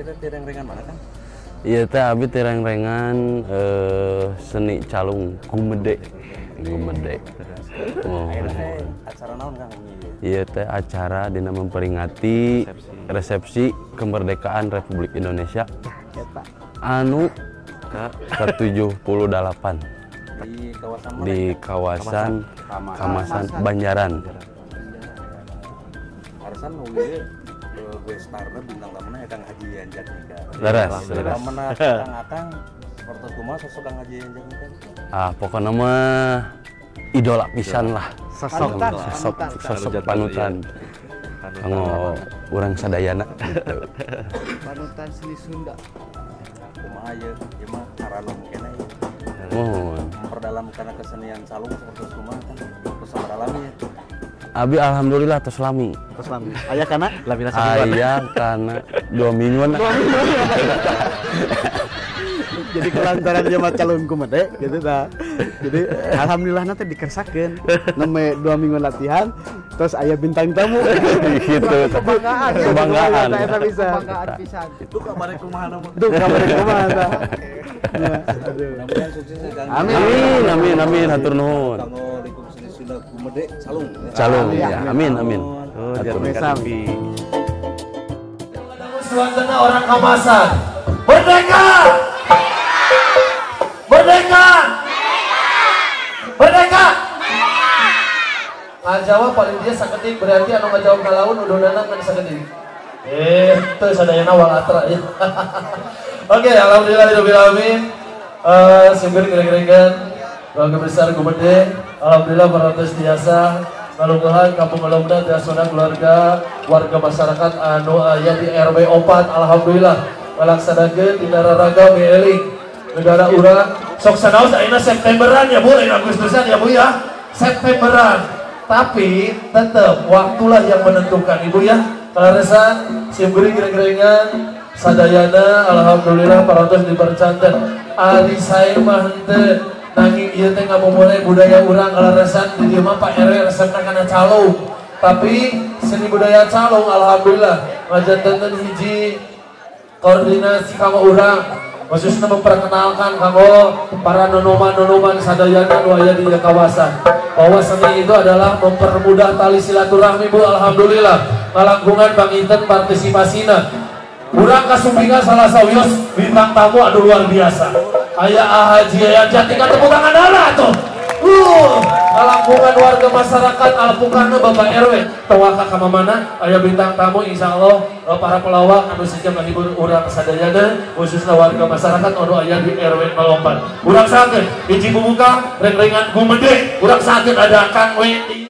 Ieu teh tireng-rengan mana kan? Ieu teh abi tireng-rengan seni calung Gumede. Gumede. Oh. Acara naon Kang ieu? Ieu teh acara dina memperingati resepsi kemerdekaan Republik Indonesia. Anu ke-78 di kawasan mana? Di kawasan Kamasan Banjaran. Kamasan ieu gue starna bintang tamuna ya Kang Haji Yayan Jatnika. Leres, leres. Tamuna Kang Akang seperti kumaha sosok Kang Haji Yayan Jatnika? Ah, pokoknya mah idola pisan lah. Sosok sosok panutan. Kanggo urang sadayana gitu. Panutan seni Sunda. Kumaha ieu? Ieu mah aranom keneh. Mohon. Memperdalam karena kesenian calung seperti kumaha kan? Terus mendalami ya. Abi alhamdulillah tos lami. Tos lami. Aya kana? Aya kana 2 mingguan. Jadi kelantaran dia mah calung Gumede gitu ta. Jadi alhamdulillah nanti dikersakeun. Neme 2 minggu latihan terus aya bintang tamu gitu. Kebanggaan. Kebanggaan. Eta bisa. Kebanggaan pisan. Itu kabare kumaha nama? Duh kabare kumaha ta. Mudah-mudahan sukses ya Kang. Amin amin amin hatur nuhun. Kanggo lingkup seni Sunda Gumede calung. Calung ya. Amin amin. Hatur nuhun. Suantana orang Kamasan. Merdeka! Merdeka! Merdeka! Ngajawab paling dia sakedik berarti anu ngajawab kalaun udunana kan sakedik. Teu sadayana walatra ya. Oke, alhamdulillah rabbil alamin. Sumber gereng-gerengan keluarga besar Gumede, alhamdulillah parantos tiasa ngalungguhan kampung alumna tiasona keluarga warga masyarakat anu aya di RW 4 alhamdulillah ngalaksanakeun dina raraga mieling negara urang sok sanaos ayeuna Septemberan ya Bu, lain Agustusan ya Bu ya. Septemberan. Tapi tetap waktulah yang menentukan Ibu ya. Kaleresan simkuring gereng-gerengan sadayana alhamdulillah parantos dipercanten. Ari sae mah henteu nanging ieu teh ngamumule budaya urang kaleresan di dieu mah Pak RW resepna kana calung. Tapi seni budaya calung alhamdulillah ngajantenkeun hiji koordinasi kanggo urang khususnya memperkenalkan kanggo para nonoman-nonoman sadayana nu aya di kawasan bahwa seni itu adalah mempermudah tali silaturahmi Bu alhamdulillah ngalangkungan panginten partisipasina urang kasumpingan salah sawios bintang tamu aduh luar biasa aya Haji Yayan Jatnika tepuk tangan heula atuh. Ngalangkungan warga masyarakat alpukana Bapak RW tewaka ka mamana aya bintang tamu insyaallah para pelawak anu sejam ngahibur urang sadayana khususna warga masyarakat anu aya di RW 04 urang sakeun hiji bubuka reng-rengan Gumede urang sakeun ada Kang Wedi.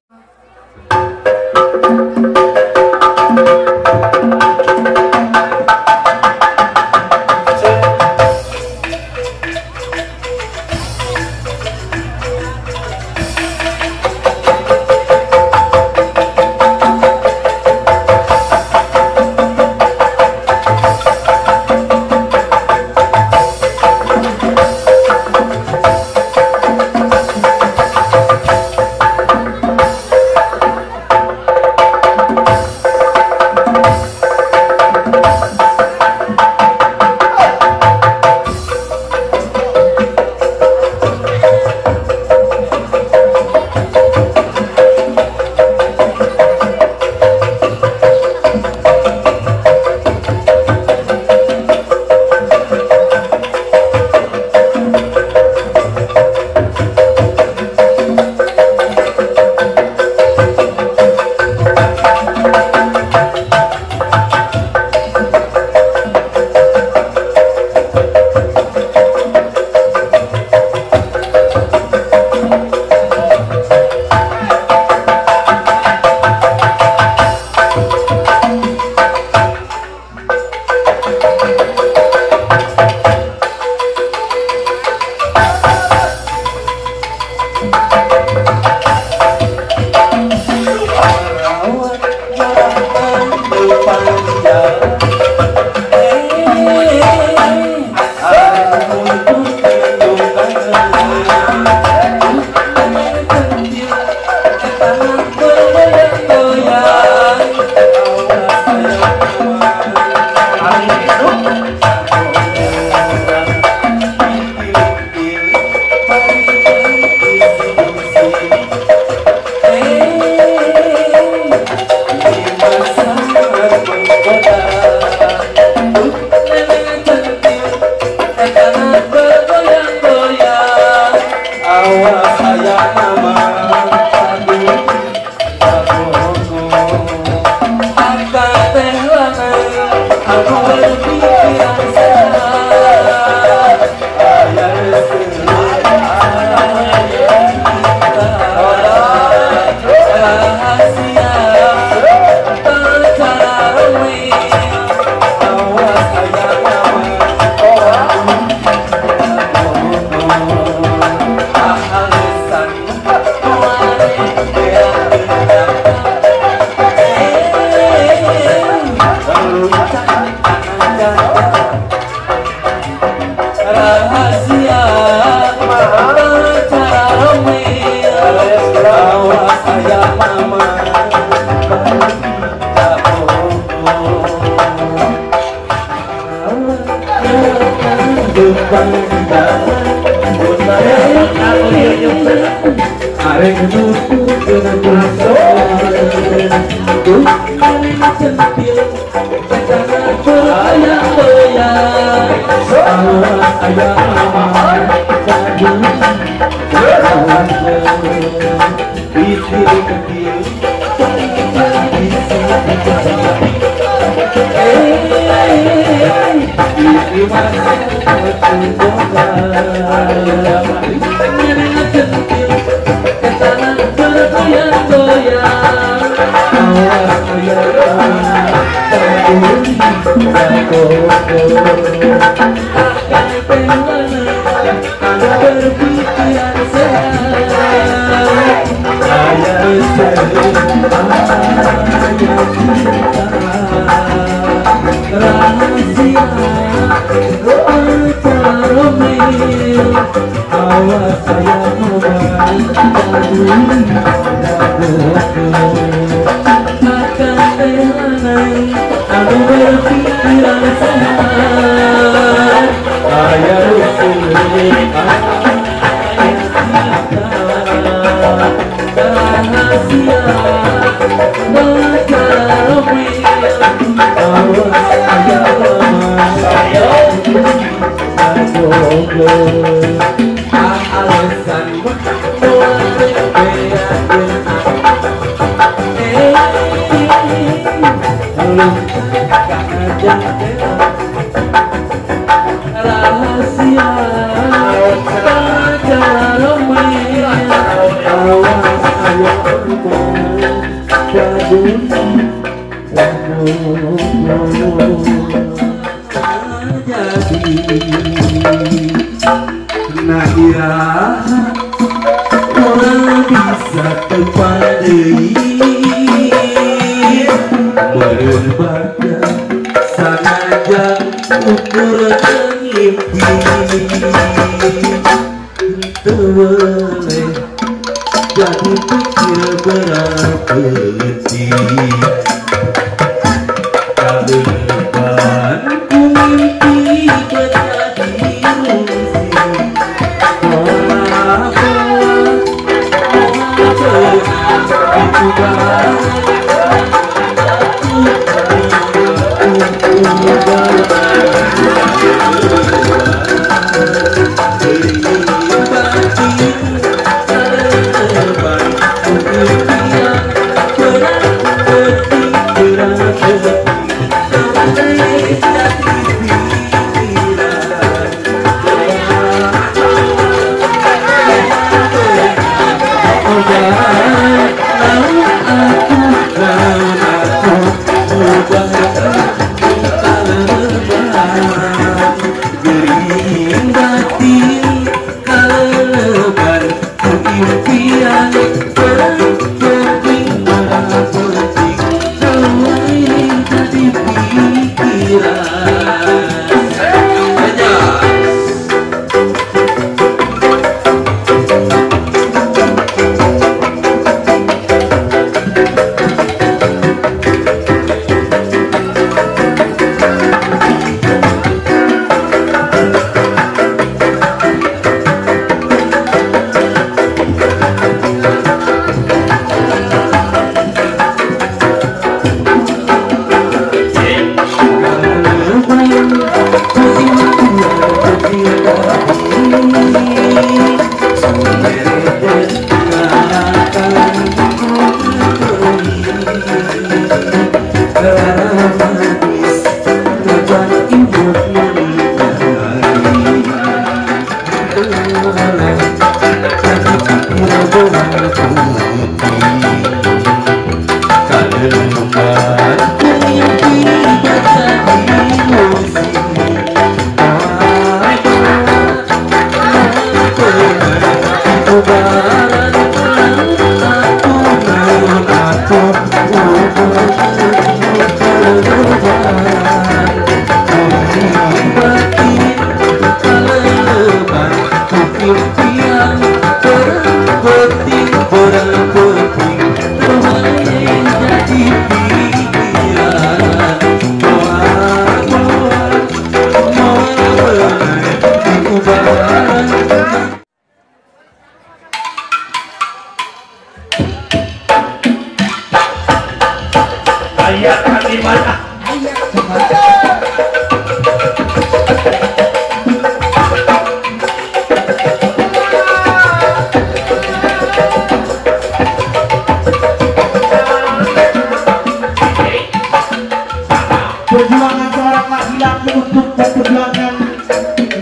Perjuangan seorang laki-laki untuk memperjuangkan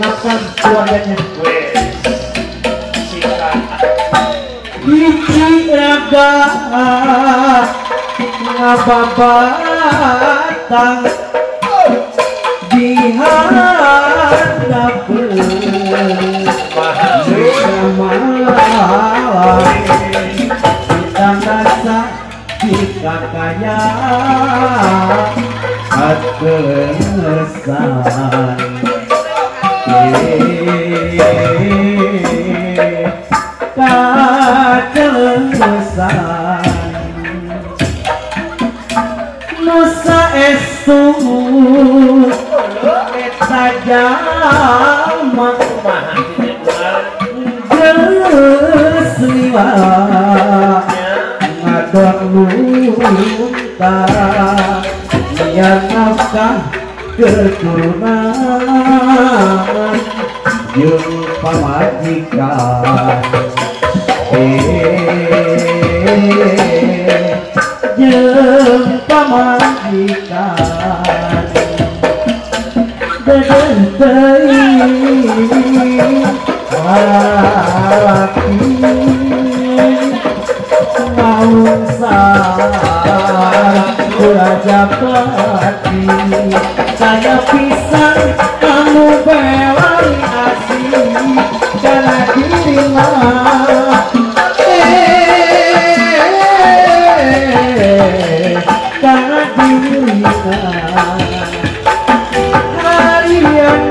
nafkah keluarganya. Hiji raga ngababatang di handapeun malam ditangkasa dikakaya kesan kacelesan nusa estu eta jalma geus liwat ngadon lunta niat nafkah keturunan jeung pamajikan jeung pamajikan dedeh teuing lalaki maungsar raja pati saya pisang kamu belai asih karena dirilah karena dirilah harian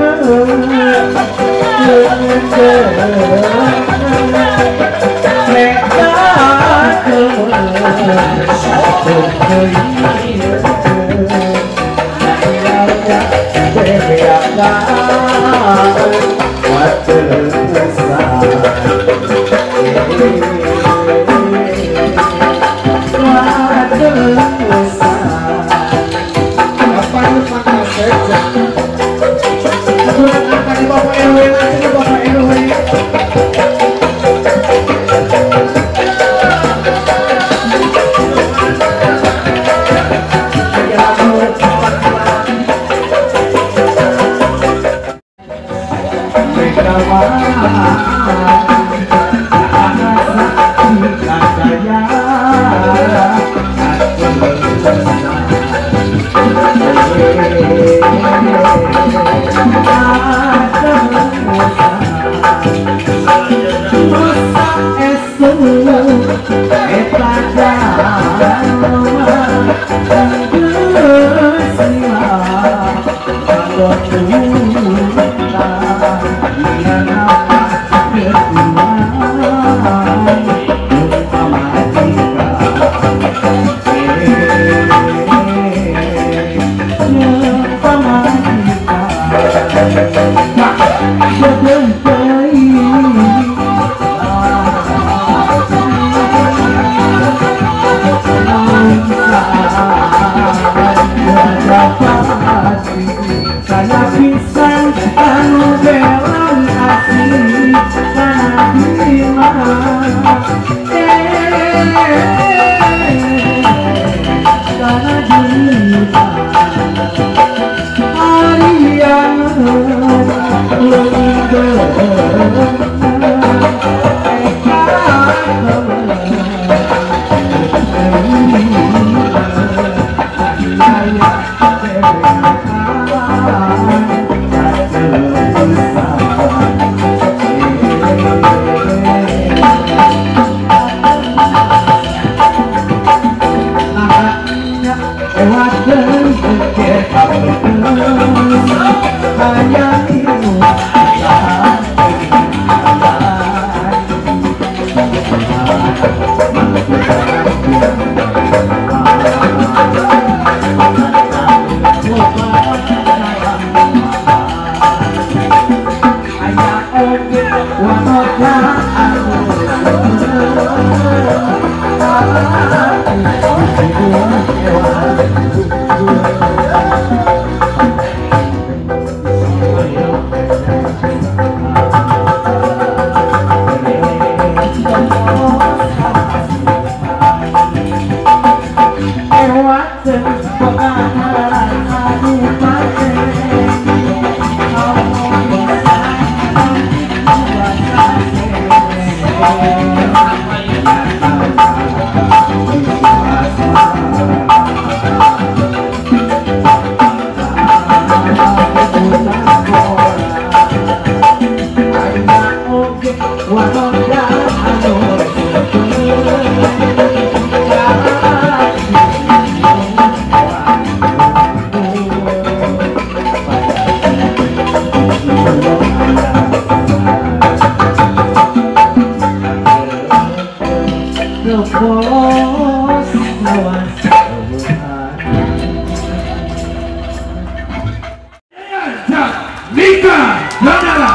Nika Yonara.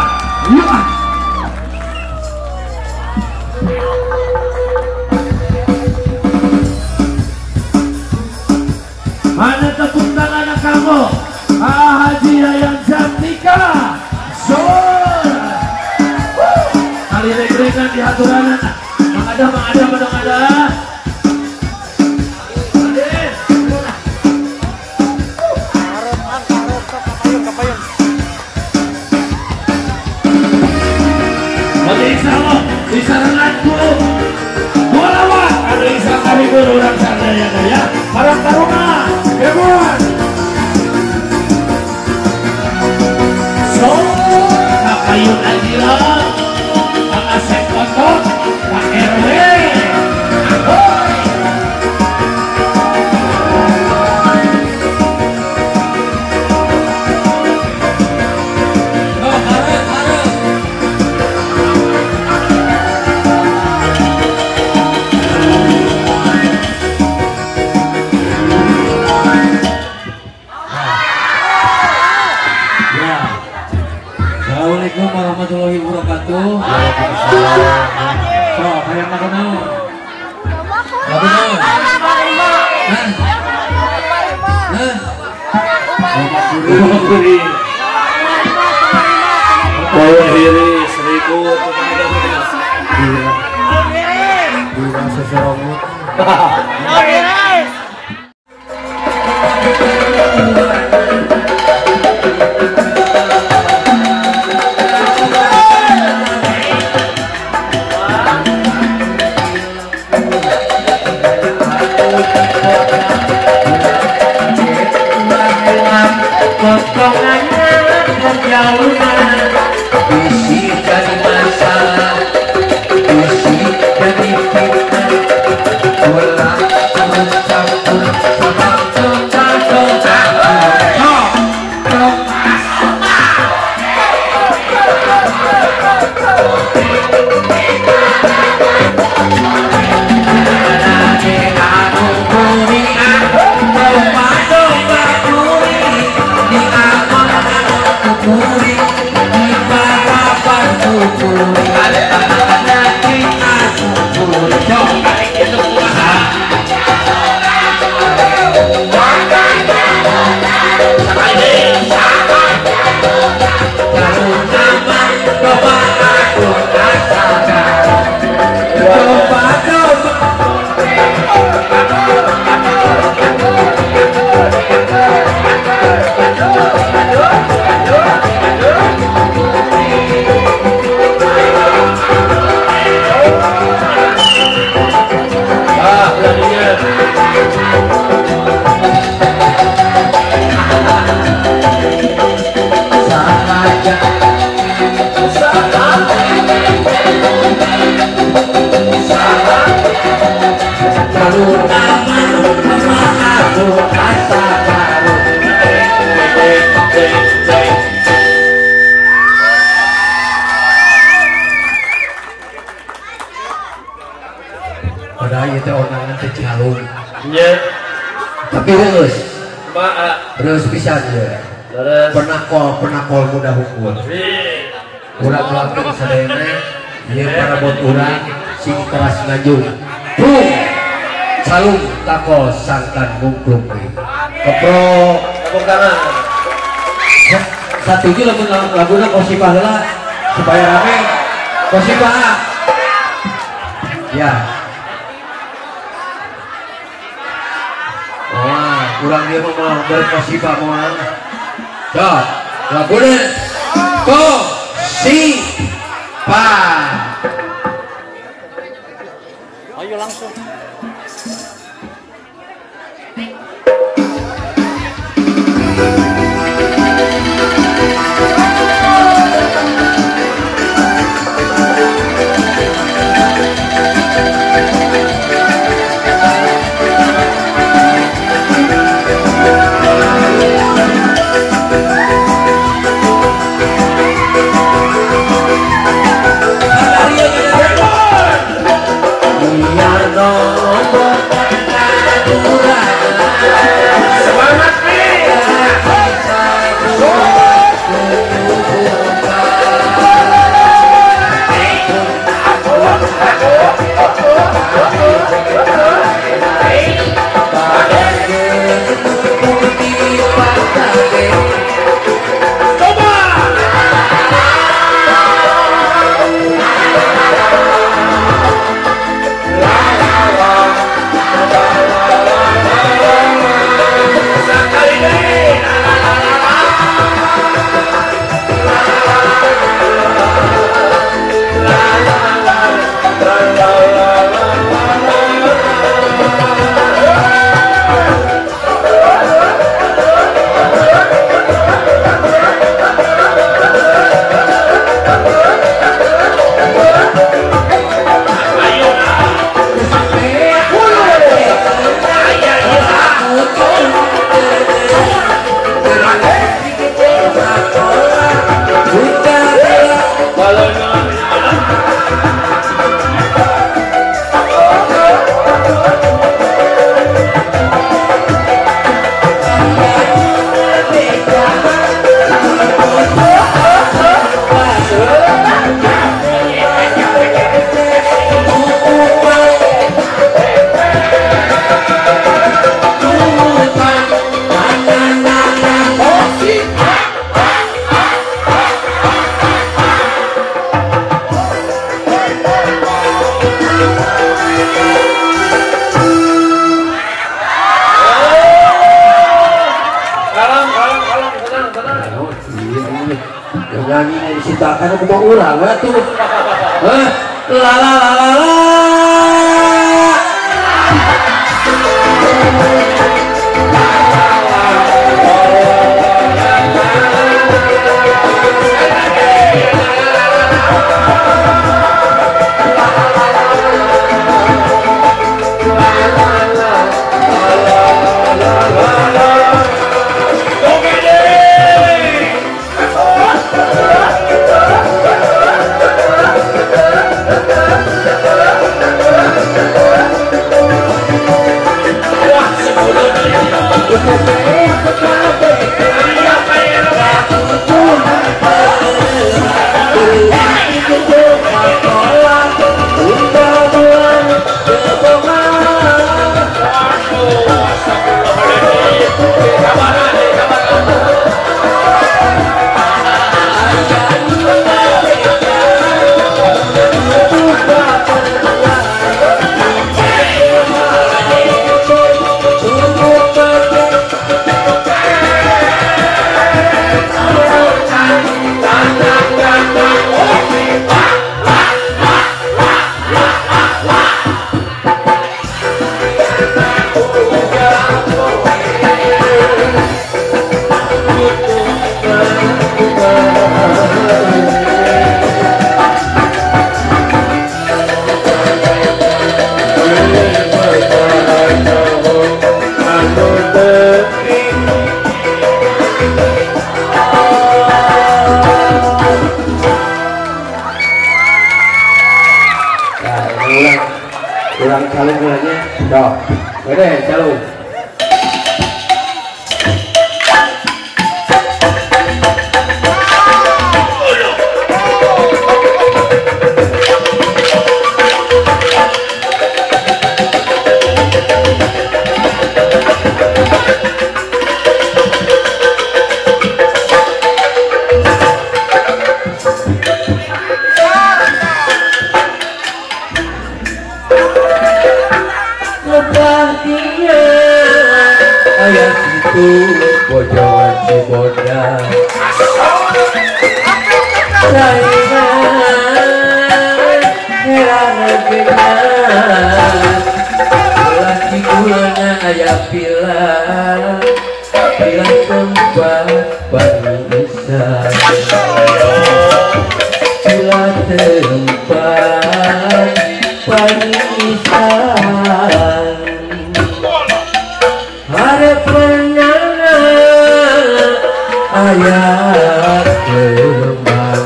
Yuk ah. Mana tepuk tangan kamu? Haji Yayan Jatnika. Sor. Kali rek-rekan di haturanan. Mangada, mangada, mangada. Insya Allah disaranganku bolawat anu insya kahibur urang sadayana ya Karang Taruna Kebun so kakayun Adila Kang Asep Kotot Kang RW Ahoy. Assalamualaikum warahmatullahi wabarakatuh. So, hayang lagu naon? Lagu naon? Hah? Hah? Kuri. Bawah seribu. Dua seserongut. Potongannya penjauhan bisi jadi masalah, bisi jadi fitnah, bola campur sama coba-coba. Padahal itu onangan teh calung. Iya. Tapi geus. Terus pisan ieu. Pernah kol muda hukum. Urang lakukan sadayana ieu parabot urang sing keras ngajung. Bung. Calung takol sangkan mungklung. Keprok tepuk tangan. Satuju lamun laguna kosipah heula supaya rame. Kosipah. Ya. Wah, kurang dia mau berkosipah moal. Dot, laguna kosipah. Ayo langsung. No. Yang nyanyi disitakan aku mau urang atuh. Hah? La la la la la. Ulang calung mulanya, dok. Oke, calung. Bojoan si boda saingan heran laki kulana aya pila pila tempat panisan pila tempat panisan ayat kembang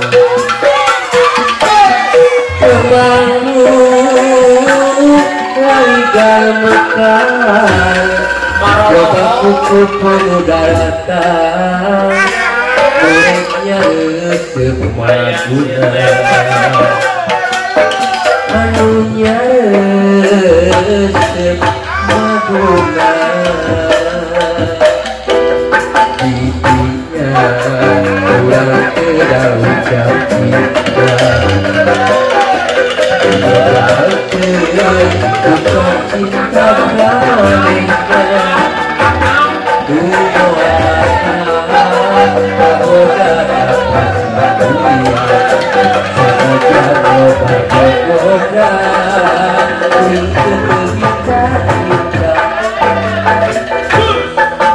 kembangmu laigal mekar loba kuku pengudaratan muridnya resep maguna anunya resep maguna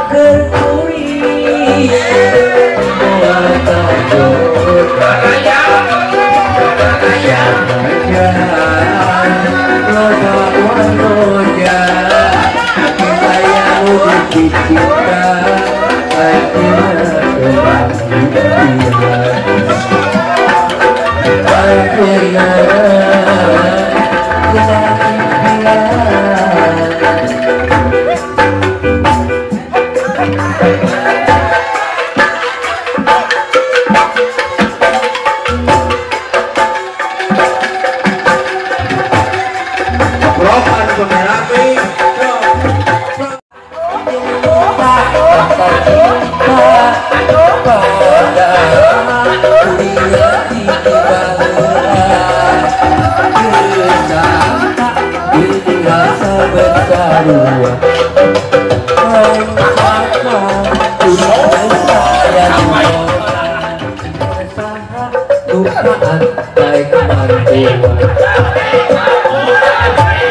pada kuliah di Lupaan naik mantuan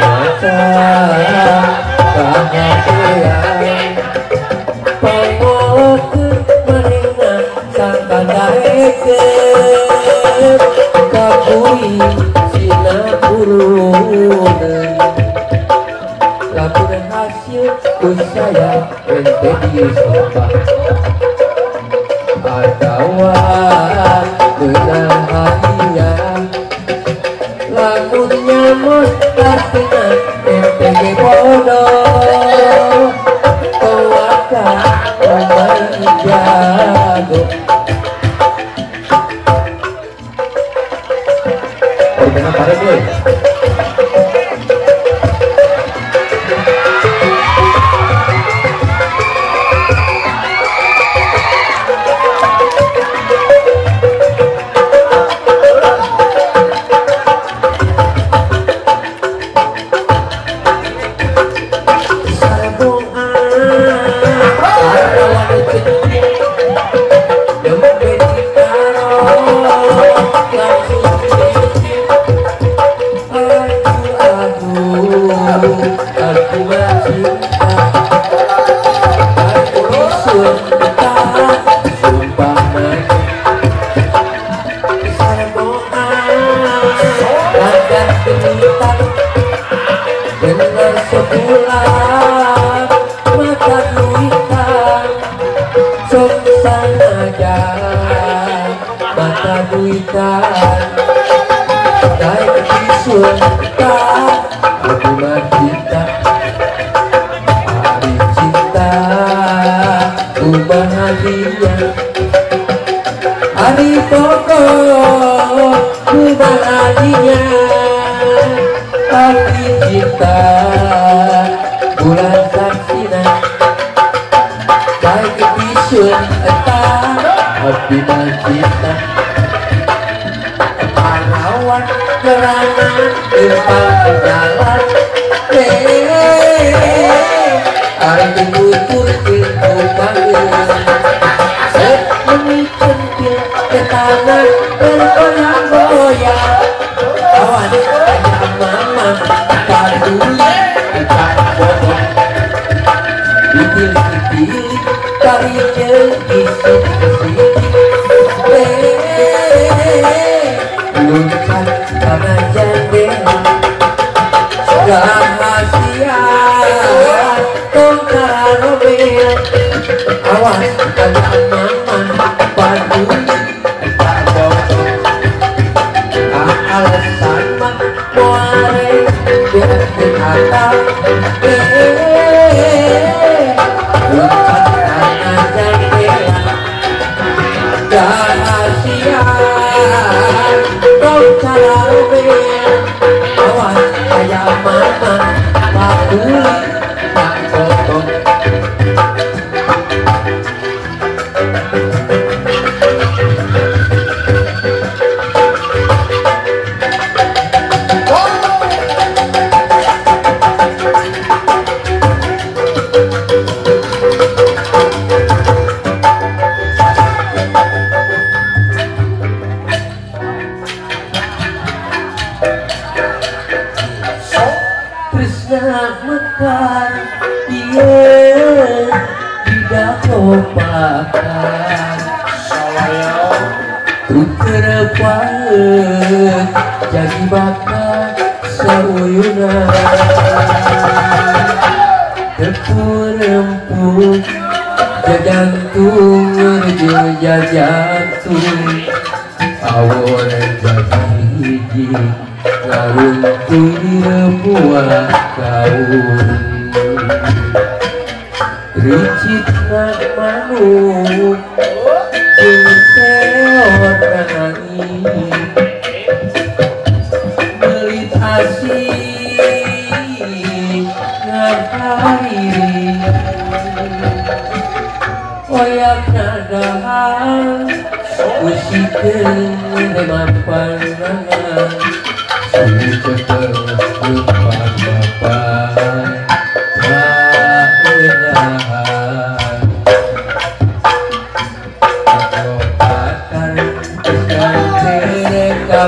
Maca kahasean Pangolokeun manehna sangka daekeun Kabui sina buruneun Lamun hasil ku saya ente disembah Atawa menang hadiah Lamun nyamot artinya ente ge bodoh Towaka pemain jago Organa paret woi.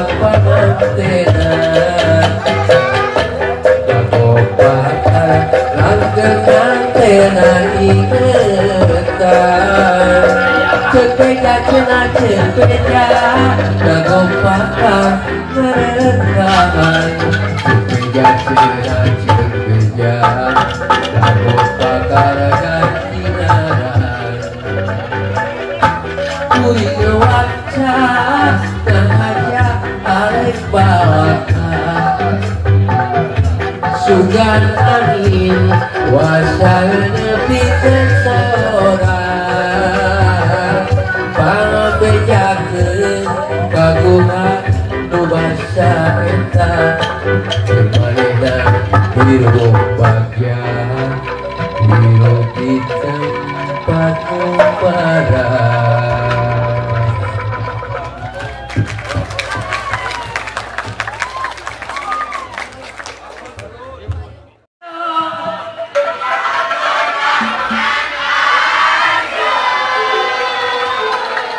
Jawab pangantenan Dago pakar langgeng ngantenan ingetan Ceuk beja cenah ceuk beja Dago pakar ngarekaman Ceuk beja cenah ceuk beja Dago pakar ganti ngaran Kuring waca ngahaja arek balaka Sugan angin wasa nepi sora Pangabejakeun kaguha nu basa eta Manehna hirup bagja hirup di tempat kumparan.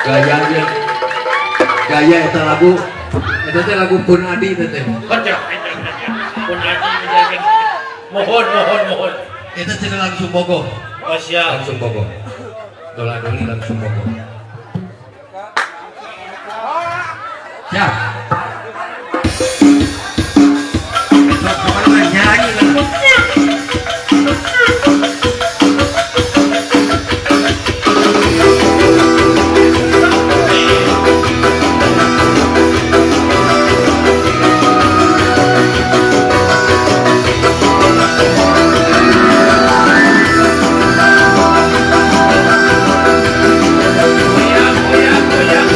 Gaya aja, gaya eta lagu, eta teh lagu Pun Adi eta teh. Kocok, Pun Adi menjaga. Mohon, mohon, mohon. Eta cenah langsung bogoh. Oh siap. Langsung bogoh. Dola doli langsung bogoh. Siap. Besok kemana nyanyi lah. Goyang, goyang, goyang.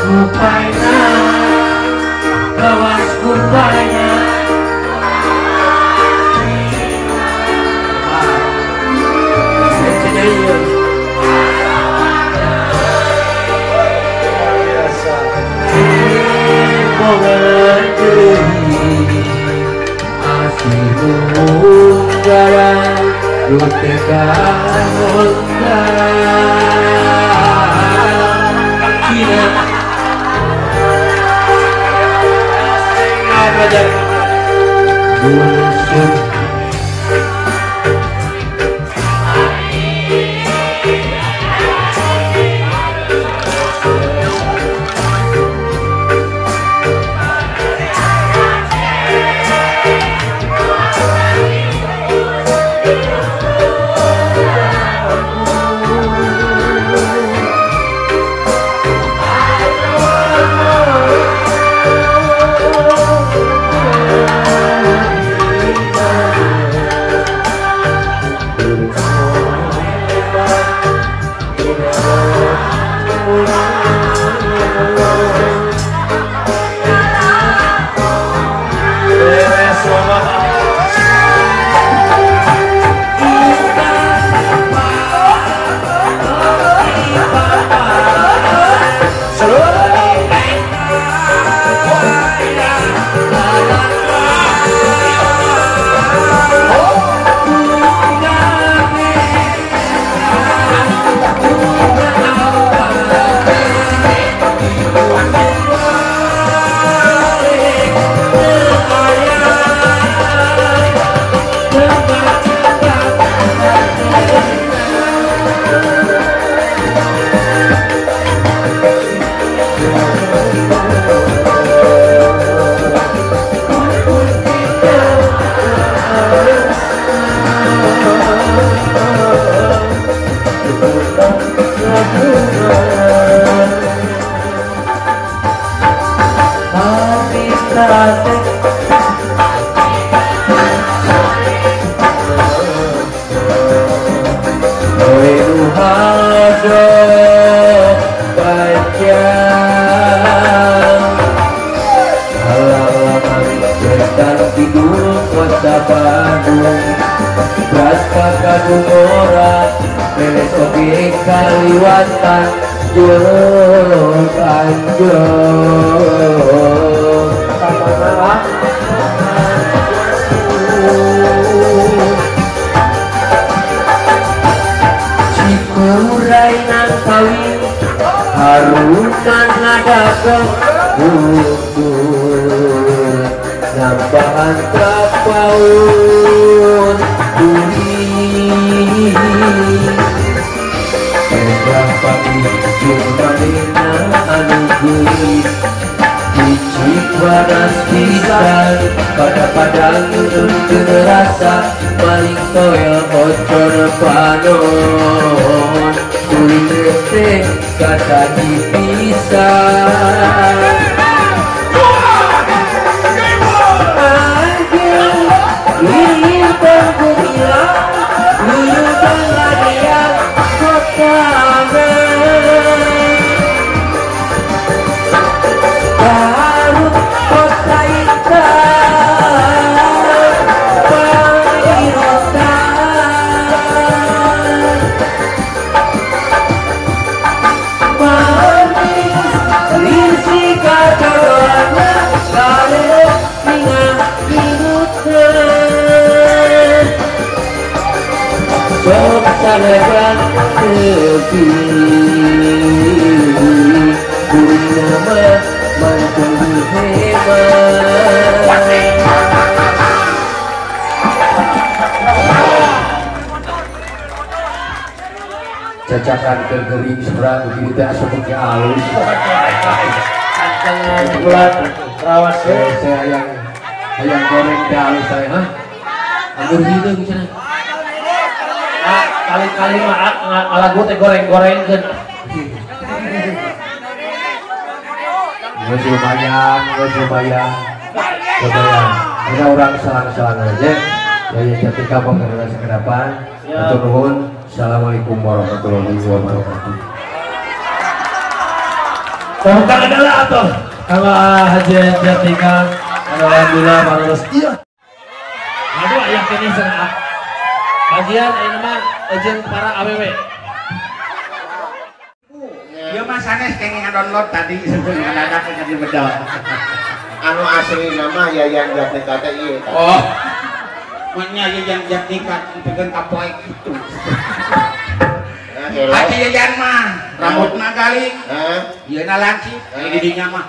Kupaina, kawas kupaina. Cacakan kegering seberang begitu teh asup ke alus. Bulan rawas saya ayam goreng teh alus saya, hah? Anggur gitu misalnya. Ah, kali-kali mah ngalagu teh goreng-gorengkeun. Geus lumayan, geus lumayan. Lumayan. Ada orang salang-salang aja. Ya ya ketika pengenalan sekedapan. Hatur nuhun. Assalamualaikum warahmatullahi wabarakatuh. Tepuk tangan dulu atuh sama Haji Jatnika. Alhamdulillah harus iya. Aduh aya keneh cenah. Bagian ayeuna mah jeung para awewe. Ieu mah sanes kenging download tadi sebelum ngadadak jadi bedal. Anu asli nama Yayan Jatnika teh ieu. Oh. Manya Yayan Jatnika pikeun ka poe kitu. Haji Yayan mah rambutna galik, ieuna lancip, di dinya mah.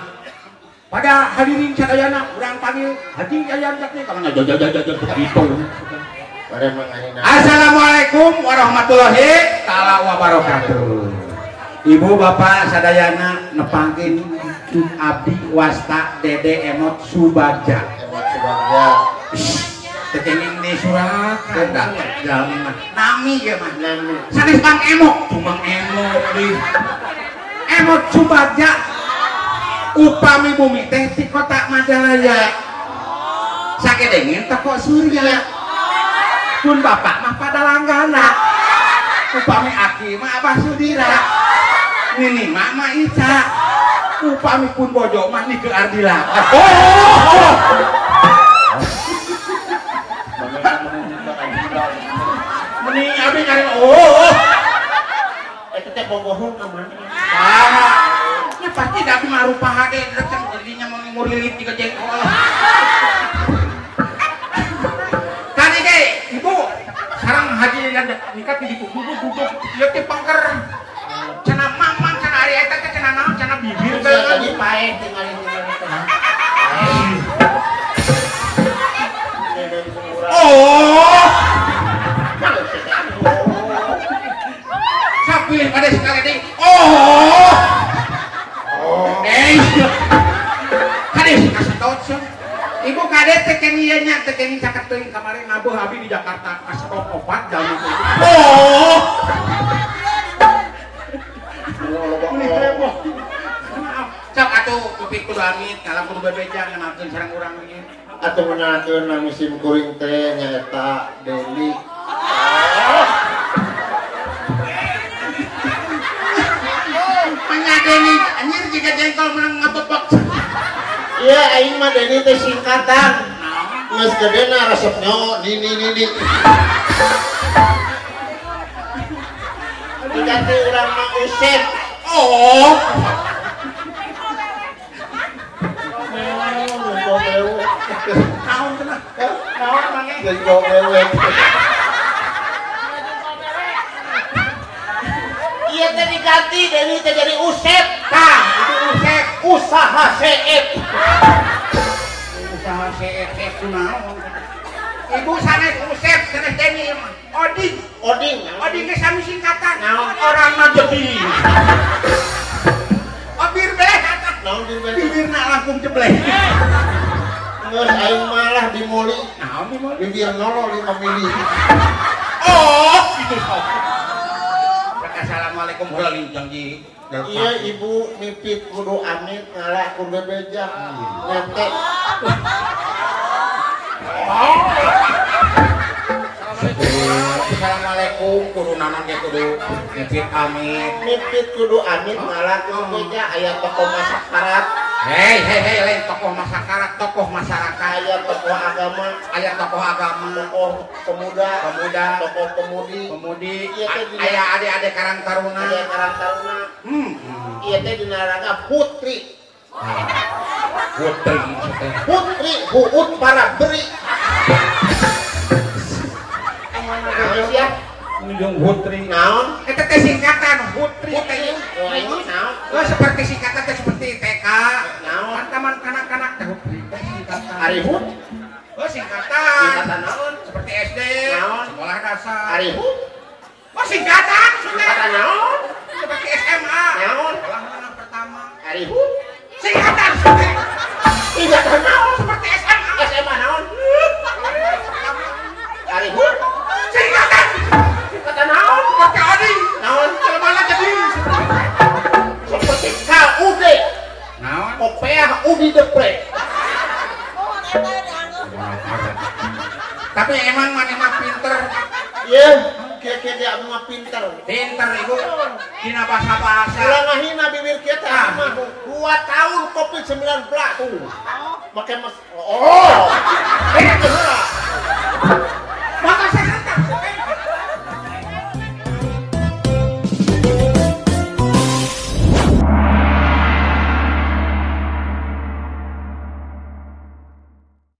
Pada hadirin sadayana urang panggil Haji Yayan Jatnika mah jajajajajaj begitu. Assalamualaikum warahmatullahi taala wabarakatuh. Ibu bapak sadayana nepangkeun abdi wasta Dede Emot Subagja. Emot Subagja. Teu kenging di Surakarta jalmi mah. Nami ieu mah. Nami. Sanes Bang Emok, cuma Emot di Emot Subagja. Upami bumi teh ti kota Majalaya. Sakedengin toko Surya. Pun bapak mah pada langgana. Upami aki mah Abah Sudira. Nini mah Ma Ica. Upami pun bojo mah Nike Ardila. Oh. Meni abi nyari oh. Eta teh bogohon ka mana? Ah. Nya pasti da abi mah rupa hade receng jadinya mau ngurilit jiga jengkol. Tadi ge ibu sareng Haji nikah di duduk ieu teh pangker. Cenah mamang cenah ari eta teh cenah naon cenah bibir teh tadi paeh tingali-tingali teh. Oh. Sapih pada sekali deui. Oh. Eh. Kades kasetot sia. Ibu kades teh keun ieu nya teh keun caket teuing kamari ngabeuh abi di Jakarta kasetot opat jalmi. Oh. Cak atuh kupik kudu amit ngalam kudu bebeja ngenalkeun sareng urang ieu. Atuh ngenalkeun nami sim kuring teh nyaeta Deni. Manya Deni anjir jiga jengkol menang ngabebek. Iya aing mah Deni teh singkatan. Geus gedena resep nyo nini nini. Diganti urang mah Usep. Oh. Naon cenah? Naon mange? Jengkol mewek. Iya teh diganti Deni teh jadi Usep. Tah, itu Usep, usaha seep. Usaha seep seep kunaon? Ibu sanes Usep, sanes Deni mah. Oding, Oding, Oding ge sami singkatan. Naon? Orang mah jadi. Obir beh kata. Naon bir beh? Bibirna langkung jebleh. Geus aing malah dimuli. Naon dimuli? Bibir nolol 5 mili. Oh, itu sok. Assalamualaikum heula lincang ji. Iya ibu mipit kudu amit ngalah kudu bebeja. Nete. Assalamualaikum kudu nanon ge kudu mipit amit. Mipit kudu amit ngalah kudu bebeja aya tokoh masyarakat. Hei hei hei lain tokoh masyarakat, tokoh masyarakat, aya tokoh agama, aya tokoh agama, tokoh pemuda, pemuda, tokoh pemudi, pemudi, aya adik-adik Karang Taruna, aya Karang Taruna. Ieu teh dina raga putri. Putri putri huut para beri. Naon sia? Nunjung putri. Naon? Eta teh singkatan putri teh. Naon? Oh, seperti singkatan teh seperti TK. Naon? Taman kanak-kanak teh putri teh singkatan. Ari hut? Oh, singkatan. Singkatan naon? Seperti SD. Naon? Sekolah dasar. Ari hut? Oh, singkatan. Singkatan naon? Seperti SMA. Naon? Sekolah menengah pertama. Ari hut? Singkatan. Singkatan naon? Seperti SMA. SMA naon? Ari hut? Singkatan. Singkatan naon? Seperti Adi. Naon? Jelema jadi seperti KUD. Naon? Kopeah Udi Depre. Tapi emang maneh mah pinter. Iya. Kieu-kieu ge abdi mah pinter. Pinter ibu. Dina bahasa-bahasa. Ulah ngahina bibir kieu teh abdi mah 2 tahun Covid-19. Make mas oh. Itu heula.